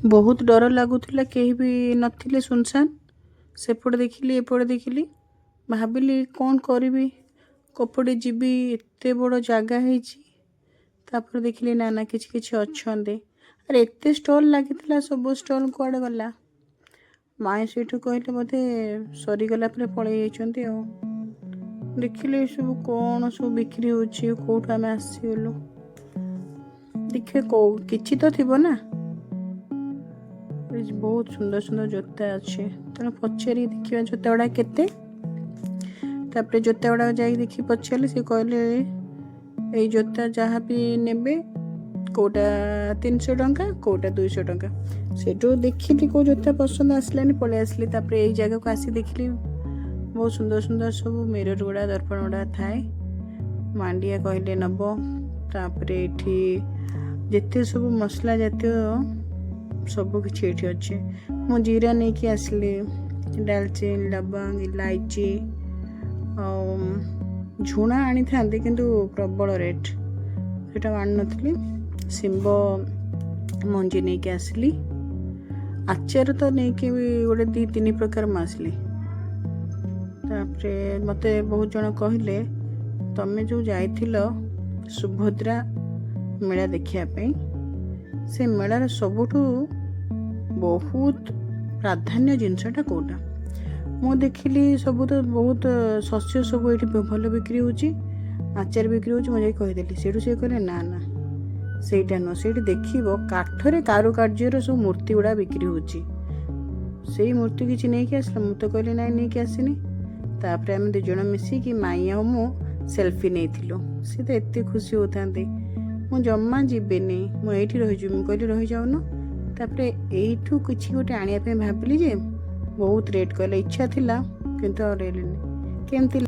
ବହୁତ ଡର ଲାଗୁଥିଲା, କେହି ବି ନଥିଲେ, ସୁନସାନ। ସେପଟେ ଦେଖିଲି, ଏପଟେ ଦେଖିଲି, ଭାବିଲି କ'ଣ କରିବି, କୋଉପଟେ ଯିବି, ଏତେ ବଡ଼ ଜାଗା ହେଇଛି। ତାପରେ ଦେଖିଲି, ନା ନା, କିଛି କିଛି ଅଛନ୍ତି। ଆରେ, ଏତେ ଷ୍ଟଲ୍ ଲାଗିଥିଲା, ସବୁ ଷ୍ଟଲ୍ କୁଆଡ଼େ ଗଲା? ମାଇଁ ସେଇଠୁ କହିଲେ, ବୋଧେ ସରିଗଲା ପରେ ପଳେଇ ଯାଇଛନ୍ତି। ଆଉ ଦେଖିଲେ ଏସବୁ କ'ଣ ସବୁ ବିକ୍ରି ହେଉଛି, କେଉଁଠୁ ଆମେ ଆସିଗଲୁ? ଦେଖିବେ କେଉଁ କିଛି ତ ଥିବ ନା। ଏଠି ବହୁତ ସୁନ୍ଦର ସୁନ୍ଦର ଜୋତା ଅଛି, ତେଣୁ ପଚାରିକି ଦେଖିବା ଜୋତା ଗୁଡ଼ା କେତେ। ତାପରେ ଜୋତା ଗୁଡ଼ାକ ଯାଇକି ଦେଖି ପଚାରିଲି। ସେ କହିଲେ, ଏଇ ଜୋତା ଯାହା ବି ନେବେ, କେଉଁଟା 300 ଟଙ୍କା, କେଉଁଟା 200 ଟଙ୍କା। ସେଇଠୁ ଦେଖିଲି, କେଉଁ ଜୋତା ପସନ୍ଦ ଆସିଲାନି, ପଳେଇ ଆସିଲି। ତାପରେ ଏଇ ଜାଗାକୁ ଆସି ଦେଖିଲି, ବହୁତ ସୁନ୍ଦର ସୁନ୍ଦର ସବୁ ମିରର ଗୁଡ଼ା, ଦର୍ପଣ ଗୁଡ଼ା ଥାଏ। ମାଣ୍ଡିଆ କହିଲେ ନେବ। ତାପରେ ଏଇଠି ଯେତେ ସବୁ ମସଲା ଜାତୀୟ ସବୁ କିଛି ଏଇଠି ଅଛି। ମୁଁ ଜିରା ନେଇକି ଆସିଲି, ଡାଲଚିନି, ଲବଙ୍ଗ, ଇଲାଇଚି ଆଉ ଝୁଣା ଆଣିଥାନ୍ତି, କିନ୍ତୁ ପ୍ରବଳ ରେଟ୍, ସେଇଟା ଆଣିନଥିଲି। ଶିମ୍ବ ମଞ୍ଜି ନେଇକି ଆସିଲି। ଆଚାର ତ ନେଇକି ବି ଗୋଟେ ଦୁଇ ତିନି ପ୍ରକାର ମୁଁ ଆସିଲି। ତାପରେ ମୋତେ ବହୁତ ଜଣ କହିଲେ, ତମେ ଯେଉଁ ଯାଇଥିଲ ସୁଭଦ୍ରା ମେଳା ଦେଖିବା ପାଇଁ, ସେ ମେଳାର ସବୁଠୁ ବହୁତ ପ୍ରାଧାନ୍ୟ ଜିନିଷଟା କେଉଁଟା? ମୁଁ ଦେଖିଲି, ସବୁ ତ ବହୁତ ଶସ୍ୟ ସବୁ ଏଇଠି ଭଲ ବିକ୍ରି ହେଉଛି, ଆଚାର ବିକ୍ରି ହେଉଛି। ମୁଁ ଯାଇ କହିଦେଲି। ସେଇଠୁ ସେ କହିଲେ, ନା ନା, ସେଇଟା ନୁହଁ, ସେଇଠି ଦେଖିବ କାଠରେ କାରୁକାର୍ଯ୍ୟର ସବୁ ମୂର୍ତ୍ତି ଗୁଡ଼ା ବିକ୍ରି ହେଉଛି, ସେଇ ମୂର୍ତ୍ତି କିଛି ନେଇକି ଆସିଲା? ମୁଁ ତ କହିଲି, ନାଇଁ, ନେଇକି ଆସିନି। ତାପରେ ଆମେ ଦୁଇ ଜଣ ମିଶିକି, ମାଇଁ ଆଉ ମୁଁ, ସେଲ୍ଫି ନେଇଥିଲୁ। ସେ ତ ଏତେ ଖୁସି ହେଉଥାନ୍ତି। ମୁଁ ଜମା ଯିବିନି, ମୁଁ ଏଇଠି ରହିଯିବି। ମୁଁ କହିଲି, ରହିଯାଉନ। ତାପରେ ଏଇଠୁ କିଛି ଗୋଟେ ଆଣିବା ପାଇଁ ଭାବିଲି ଯେ ବହୁତ ରେଟ୍ କହିଲେ। ଇଚ୍ଛା ଥିଲା, କିନ୍ତୁ ଆଉ ନେଲିନି। କେମିତି?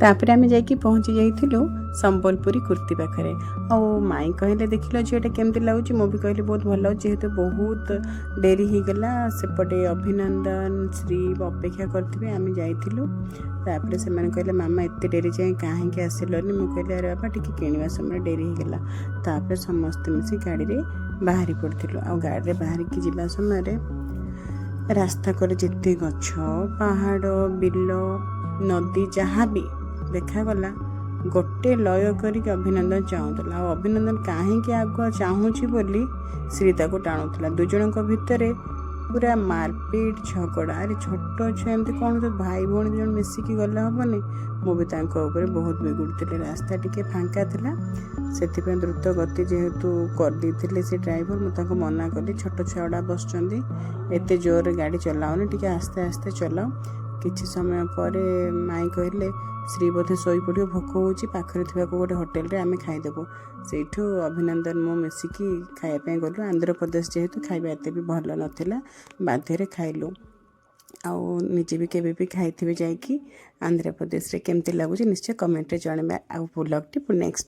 ତାପରେ ଆମେ ଯାଇକି ପହଞ୍ଚି ଯାଇଥିଲୁ ସମ୍ବଲପୁରୀ କୁର୍ତ୍ତୀ ପାଖରେ। ଆଉ ମାଇଁ କହିଲେ, ଦେଖିଲ ଝିଅଟା କେମିତି ଲାଗୁଛି? ମୁଁ ବି କହିଲି, ବହୁତ ଭଲ ଲାଗୁଛି। ଯେହେତୁ ବହୁତ ଡେରି ହେଇଗଲା, ସେପଟେ ଅଭିନନ୍ଦନ, ଶ୍ରୀ ଅପେକ୍ଷା କରିଥିବେ। ଆମେ ଯାଇଥିଲୁ। ତାପରେ ସେମାନେ କହିଲେ, ମାମା, ଏତେ ଡେରି ଯାଏଁ କାହିଁକି ଆସିଲନି? ମୁଁ କହିଲି, ଆରେ ବାବା, ଟିକେ କିଣିବା ସମୟରେ ଡେରି ହେଇଗଲା। ତାପରେ ସମସ୍ତେ ମିଶି ଗାଡ଼ିରେ ବାହାରି ପଡ଼ିଥିଲୁ। ଆଉ ଗାଡ଼ିରେ ବାହାରିକି ଯିବା ସମୟରେ ରାସ୍ତା କରେ ଯେତେ ଗଛ, ପାହାଡ଼, ବିଲ, ନଦୀ ଯାହା ବି ଦେଖାଗଲା, ଗୋଟେ ଲୟ କରିକି ଅଭିନନ୍ଦନ ଚାହୁଁଥିଲା। ଆଉ ଅଭିନନ୍ଦନ କାହିଁକି ଆଗୁଆ ଚାହୁଁଛି ବୋଲି ଶ୍ରୀ ତାକୁ ଟାଣୁଥିଲା। ଦୁଇ ଜଣଙ୍କ ଭିତରେ ପୁରା ମାରପିଟ, ଝଗଡ଼ା। ଆରେ, ଛୋଟ ଛୁଆ ଏମିତି କ'ଣ ତ, ଭାଇ ଭଉଣୀ ଦୁଇ ଜଣ ମିଶିକି ଗଲେ ହେବନି? ମୁଁ ବି ତାଙ୍କ ଉପରେ ବହୁତ ବିଗୁଡ଼ୁଥିଲି। ରାସ୍ତା ଟିକେ ଫାଙ୍କା ଥିଲା, ସେଥିପାଇଁ ଦ୍ରୁତ ଗତି ଯେହେତୁ କରିଦେଇଥିଲେ ସେ ଡ୍ରାଇଭର, ମୁଁ ତାଙ୍କୁ ମନା କଲି, ଛୋଟ ଛୁଆ ଗୁଡ଼ା ବସୁଛନ୍ତି, ଏତେ ଜୋରରେ ଗାଡ଼ି ଚଲାଅନି, ଟିକେ ଆସ୍ତେ ଆସ୍ତେ ଚଲାଅ। କିଛି ସମୟ ପରେ ମାଇଁ କହିଲେ, ଶ୍ରୀ ବୋଧେ ଶୋଇପଡ଼ିବ, ଭୋକ ହେଉଛି, ପାଖରେ ଥିବା କେଉଁ ଗୋଟେ ହୋଟେଲରେ ଆମେ ଖାଇଦେବୁ। ସେଇଠୁ ଅଭିନନ୍ଦନ ମୁଁ ମିଶିକି ଖାଇବା ପାଇଁ ଗଲୁ। ଆନ୍ଧ୍ରପ୍ରଦେଶ ଯେହେତୁ, ଖାଇବା ଏତେ ବି ଭଲ ନଥିଲା, ବାଧ୍ୟରେ ଖାଇଲୁ। ଆଉ ନିଜେ ବି କେବେ ବି ଖାଇଥିବେ ଯାଇକି ଆନ୍ଧ୍ରପ୍ରଦେଶରେ, କେମିତି ଲାଗୁଛି ନିଶ୍ଚୟ କମେଣ୍ଟରେ ଜଣାଇବେ। ଆଉ ବ୍ଲଗ୍ଟି ପୁଣି ନେକ୍ସଟ